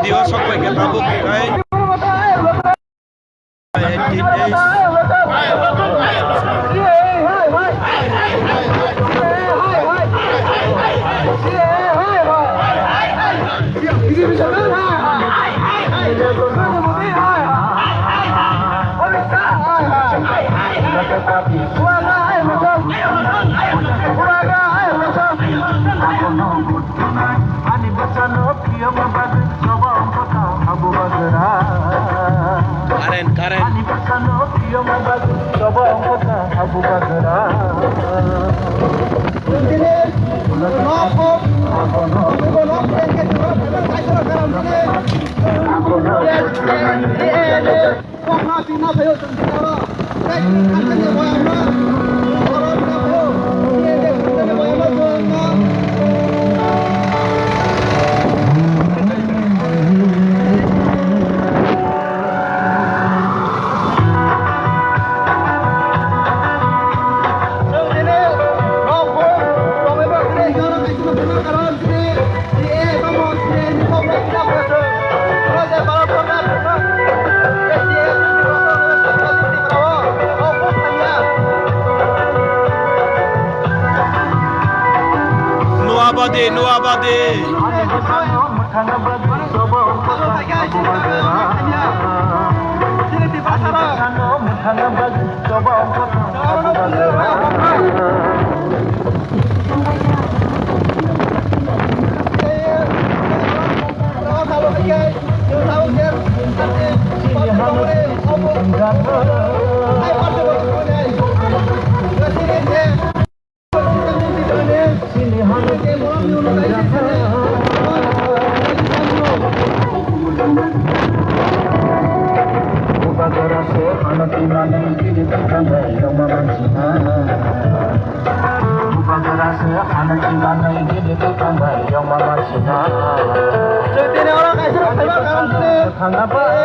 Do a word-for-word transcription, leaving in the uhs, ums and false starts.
Dio sok pai khe tabuk khai. Eighteen days. Ani bwsano phiyokma bagwi choba wngkha ta habu bagra. Current, current. Ani bwsano phiyokma bagwi choba wngkha ta habu bagra. Nuabadi, Nuabadi. Chwng tini oro kaisa rok phaiba karon tini.